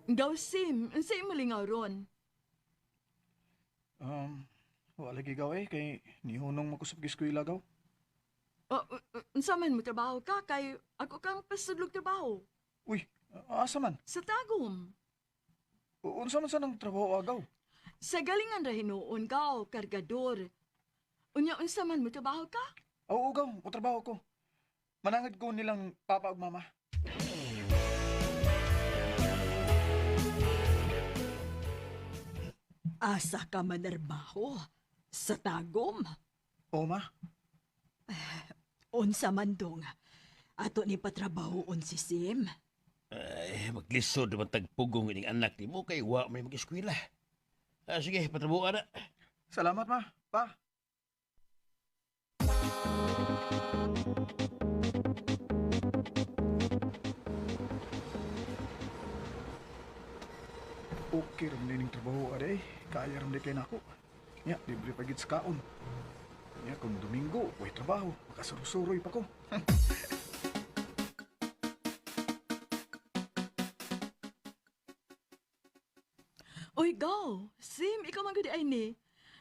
Gaw Sim, unsay imo lingaw ron? Um, wala lagi gaw eh, kay nihunong makusap eskwela gaw. O, unsa man mo trabaho ka kay ako kang pasudlog trabaho Uy, asa man? sa Tagum. Unsa man sa nang trabaho agaw? Sa galingan ra hinuon gaw, kargador. Unya unsa man mo trabaho ka? Oo, gaw, o trabaho ko. Manangad ko nilang papa ug mama. Asa ka manarbaho? Sa Tagum? Oo, ma. Unsa man dong? Ato ni patrabahoon si Sim. Ay, maglisod naman tagpugong ining anak ni mo kay wa may mag-eskwela. Ah, sige, patrabuan na. Salamat, ma. Pa. Okay ram ning trabaho aday. Kaya ram di kay nako. Nya, libre pa gid sa kaon. Nya, kung Domingo, way trabaho. Makasurusuroy pa ko. Uy, gaw, Sim, ikaw man gud ay ni.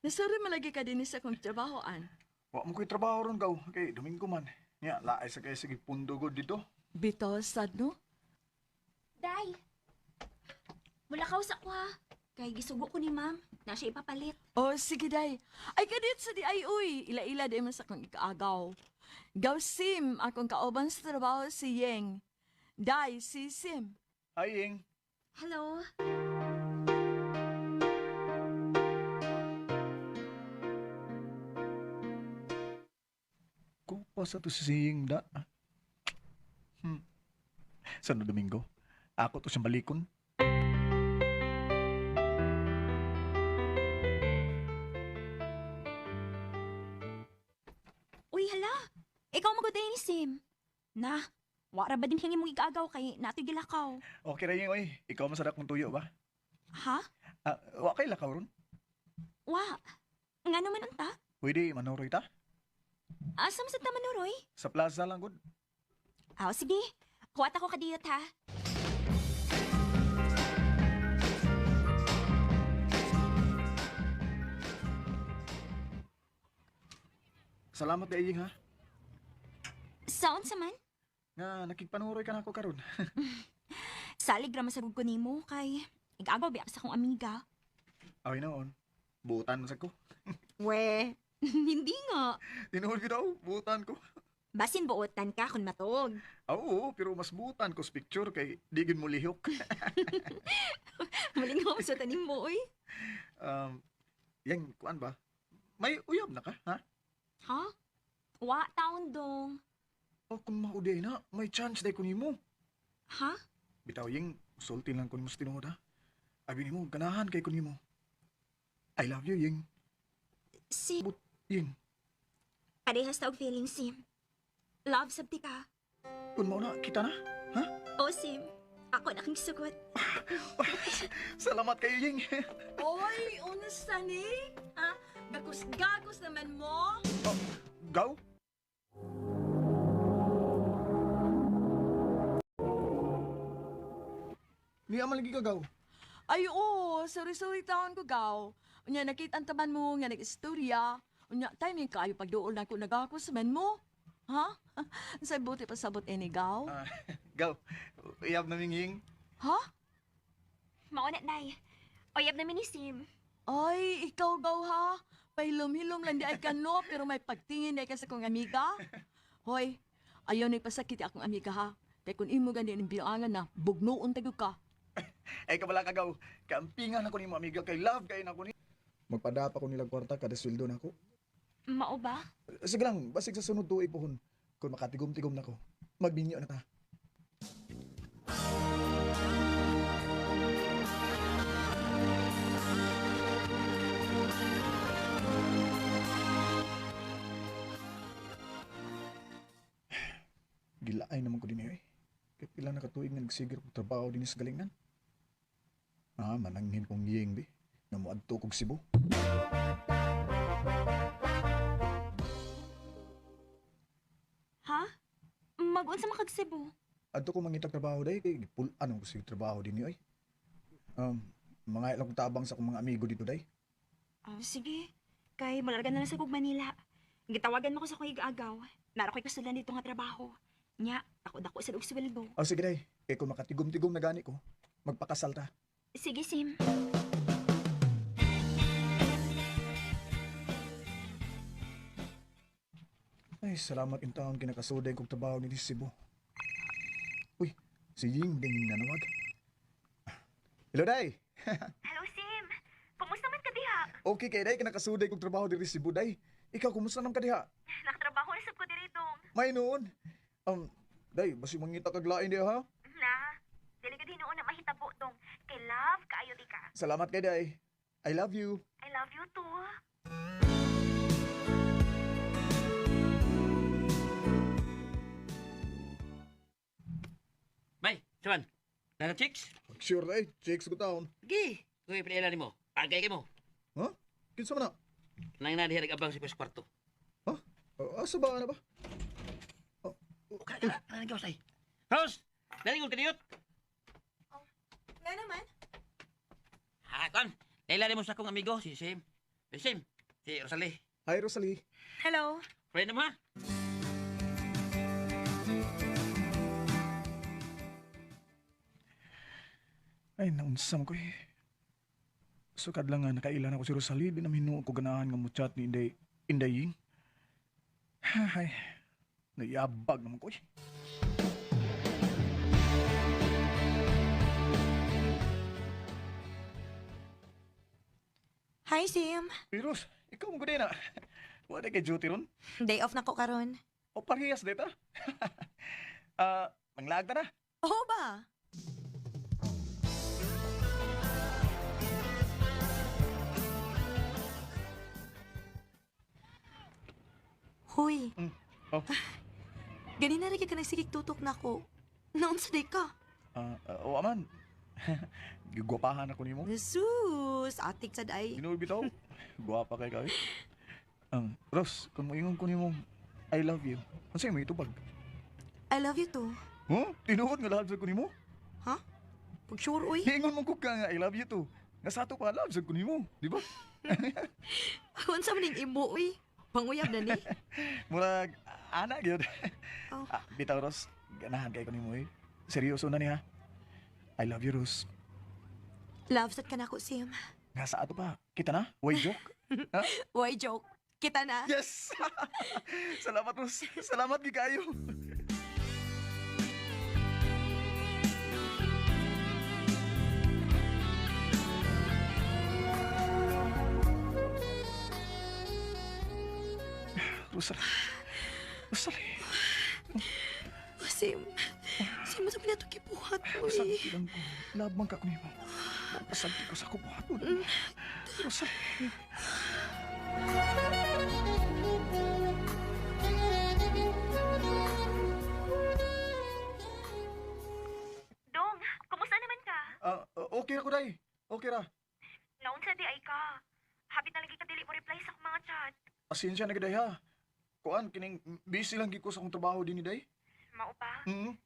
Nasuri malagi ka dinhi sa akong trabahoan. Wa mo ko'y trabaho ron gaw. Kay Domingo man. Nya, laay sa kay sige pundo gud dito. Bitaw sad no? Day! Mulakaw sa kwa. Kay gisugo ko ni ma'am. Na siya ipapalit. O sige day. Ay kadit sa di ay uy, ila-ila di man sa akong ikaagaw. Gaw Sim, akong kauban sa trabaho si Yeng. Day, si Sim. Ay, Ying. Hello? Kung pa sa to si Ying da. Sa no Domingo, ako to siyang balikon. Uy, hala! Ikaw maguday ni Sim. Na, wara ba din hingi mong igaagaw kay natoy gilakaw? Okay ra Ying, oy. Ikaw masarap kong tuyo ba? Ha? Ah, wa kay lakaw ron. Wa. Nga naman unta? Pwede manuroy ta? Asa man sa tamanuroy? Sa plaza lang gud. Aw, sige. Kuwat ako kadiyot ha. Salamat di Ying ha. Saon sa man? Nga nakigpanuroy ka na ako karon. Salig ra masarug ko nimo kay igaagaw biya sa akong amiga. Ay noon. Butan man sad ko. We, hindi nga. Tinuod ko daw, butan ko. Basin buotan ka kung matog. Ah, oo, pero mas butan ko sa picture kay di gid mo lihok. Malingaw sa tanim mo, oy. um, yang kuan ba? May uyab na ka, ha? Ha? Wa taon dong. O kung mauday na, may chance day ko nimo. Ha? Bitaw Ying, sulti lang ko nimo sa tinuod ha. Abi nimo, ganahan kay ko nimo. I love you, Ying. Si Ying, parehas ta og feeling, Sim. Love sabti ka. kung mao na, kita na. Ha? O, Sim. Ako na kang sugot. Salamat kayo, Ying. Oy, unsa ni? Ha? Gakos-gakos naman mo. Oh, gaw? Niya man lagi ka, gaw. Ay, oo, sorry-sorry taon ko, gaw. Unya, nakita ang taman mo, nga nag-istorya. Unya, timing kayo pagduol na ko nagakos man mo. Ha? Sa buti pasabot ini, gaw? Ah, gaw, uyab na ming Ying. Ha? Mao na, Nay. Oyab namin ni Sim. Ay, ikaw, gaw, ha? Pahilom-hilom lang di ay kano, pero may pagtingin di ay ka sa kong amiga. Hoy, ayaw na ipasakit akong amiga, ha? Kaya kung imo gani ang bilangan na, bugnoon tayo ka. Ay, kabala ka, gaw. Kampingan ako nimo, amiga. Kay love kay nako ni. Magpadapa ko nilang kwarta kada sweldo nako. Mao ba? Sige lang, basig sa sunod tuig pohon. Kung makatigom-tigom nako, magbinyo na ta. Gilaay naman ko din eh. Kaya pila na katuig nga nagsigir kog trabaho din sa galingan. Ah, mananghin kong yeng bi. Namuadto kog Cebu. Ha? Mag-unsa man kag Cebu? Adto ko mangitag trabaho day kay gipul-an ko sig trabaho dinhi oy. Mga ilang kong tabang sa akong mga amigo dito, day. Oh, sige. Kay malarga na lang sa kog Manila. Gitawagan mo ko sa kong agaw. Nara ko'y kasulan dito nga trabaho. Nya, ako dako sa og sweldo. Oh, sige, day. Kay kung makatigom-tigom na gani ko, magpakasal ta. Sige, Sim. Ay, salamat in taon kinakasuday kong trabaho ni Cebu. Uy, si Ying ding nanawag. Hello, day. Hello, Sim. Kumusta man ka diha? Okay kay day, kinakasuday kong trabaho diri Cebu, day. Ikaw, kumusta naman ka diha? Nakatrabaho na sab ko diri dong. May noon. Day, basi mangita kag lain diha, ha? Na, dili ka hinuon na mahitabo dong. Kay love kaayo di ka. Salamat kay day. I love you. I love you too. Bay, Saman. Nana chicks? Sure, day. Checks ko taon. Gi. Kuy pinaila nimo. Agay kay mo. Ha? Kinsa man na? Nang na diha nag-abang sa pwes kwarto. Ha? Asa ba na ba? Kana kana kana gawas ay. Rose, dali kong kaniyot. Nga naman. Ha, kon. Naila nimo sa akong amigo si Sim. Si Sim, si Rosalie. Hi, Rosalie. Hello. Friend mo ha? Ay, naunsam ko eh. Sukad lang nga nakailan ako si Rosalie, di naman hinuon ko ganahan nga mo chat ni Inday, Inday Ying. Ay, naiabag naman ko eh. Hi, Sim. Pero Ros, ikaw mo na. Wala kay duty ron. Day off na ko karon. O parehas dito. Ah, manglaag ta na. Oo ba? Hoy. Mm. Oh. Ganina rin ka nagsigig tutok na ko. Noon sa day ka. Ah, o aman. Gigwapahan ako nimo. Jesus, atik sad ay. Ginoo bitaw. Gwapa kay kay. Ros, kung moingon ko nimo I love you. Unsay may itubag? I love you too. Huh? Tinuod nga love sad ko nimo? Ha? Pag sure, uy. Niingon mo ko ka nga I love you too. Nga sa ato pa love sad ko nimo, di ba? Unsa man ning imo, uy. Panguyab na ni. Murag ana gyud. Oh. Ah, bitaw Ros, ganahan kay ko nimo eh. Seryoso na niya. I love you, Ros. Love sad ka na ako, Sim. Nga sa ato pa. Kita na? Way joke? Why joke? Kita na. Yes! Salamat, Ros. Salamat gid kayo. Rosalie. Rosalie. Oh, Sim. Sim, sa pinato kibuhat, uy. Pasagti lang ko. Love man ka ko nimo. Pasagti ko sa kubuhaton. Rosalie. Dong, kumusta naman ka? Ah, okay ra ko, day. Okay ra. Naunsa di ay ka. Hapit na lagi ka dili mo reply sa akong mga chat. Pasensya na gid, day, ha. Kuan kining busy lang gid ko sa akong trabaho dinhi, day. Mao ba? Mm.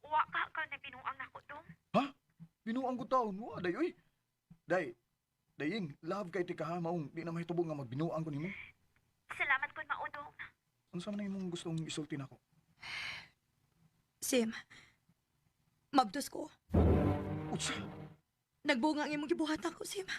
Wa ka ka nagbinuang nako dong. Ha? Binuang ko taon mo, day oy. Day, daying, love kay tika ha, maong di na mahitubong nga magbinuang ko nimo. Salamat kun mao dong. Unsa man ang imong gustong isulti nako? Sim. Mabdos ko. Unsa? Nagbunga ang imong gibuhat ako, Sim.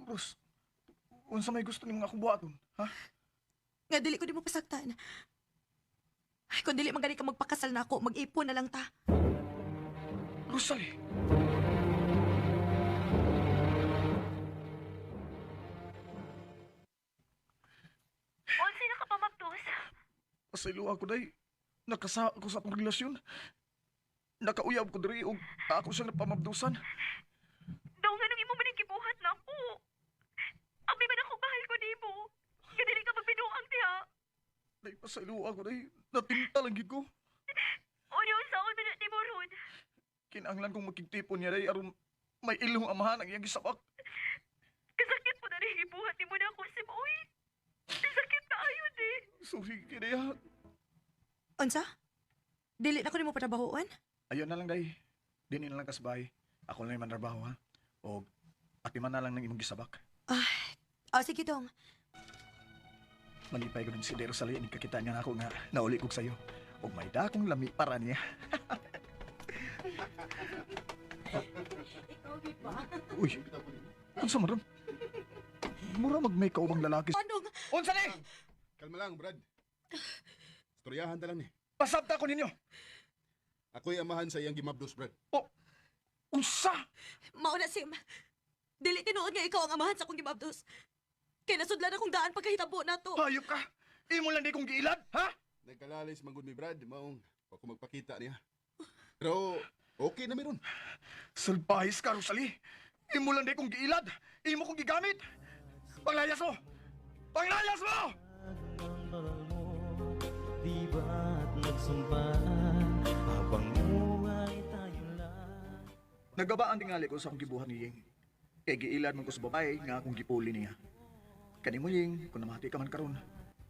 Ros, unsa may gusto nimong akong buhaton, ha? Nga dili ko di mo pasaktan. Ay, kung dili man gani ka magpakasal na ako, mag-ipon na lang ta. Rosalie. Unsa na ka pa mabdos? Pasaylo ako day. Nakasa ako sa akong relasyon. Nakauyab ko diri og ako siyang napamabdusan. Dong, anong imo man ang gibuhat nako? Abi man ako mahal ko nimo. Nga dili ka magbinuang diha. Day, pasaylo ako day. Natinta lang gid ko. Unya unsaon man na nimo ron? Kinahanglan kong makigtipon niya day aron may ilong amahan ang iyang gisabak. Kasakit po na rin gibuhat nimo na ako, Sim. Uy, kasakit na ayon eh. Sorry, kaya. Unsa? Dili na ko nimo patrabahoan? Ayun na lang, day. Dini na lang kasabay. Ako lang man trabaho ha. O atiman na lang ng imong gisabak. Oh, sige dong. Malipay ko nun si Inday Rosalie ni kakita niya na ako nga nauli kog sayo. Og may dakong lami para niya. Uy, unsa man ron? Mura mag may kaubang lalaki. Anong? Unsa ni? Kalma lang, Brad. Istoryahan ta lang ni. Pasabta ko ninyo. Ako'y amahan sa iyang gimabdos, Brad. O, unsa? Mao na Sim. Dili tinuod nga ikaw ang amahan sa akong gimabdos. Kay nasudlan akong daan pagkahitabo na to. Hayop ka! Imo lang di kong giilad, ha? Nagkalalis manggod mi, Brad. Maong pa ko magpakita niya. Pero okay na meron. Salbahis ka, Rosalie! Imo lang di kong giilad! Imo kong gigamit! Panglayas mo! Panglayas mo! Di ba't nagsumpaan habang buhay tayo lang? Nagabaan tingali ko sa akong gibuhat ni Ying. Kay giilad man ko sa babae nga akong gipuli niya. Kani mo Ying, kung namati ka man karon,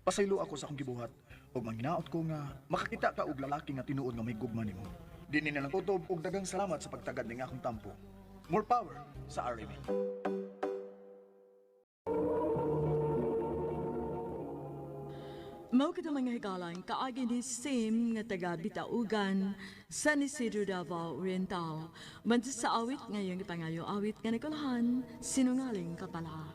pasaylo ako sa akong gibuhat ug manghinaot ko nga makakita ka og lalaki nga tinuod nga may gugma nimo. Dinhi na lang kutob ug daghang salamat sa pagtagad ning akong tampo. More power sa RMN. Mao kito mga higalan, kaagi ni Sim nga taga Bitaugan, San Isidro Davao Oriental. Banta sa awit ngayong ipangayo awit nga nakulahan, sinungaling ka pala.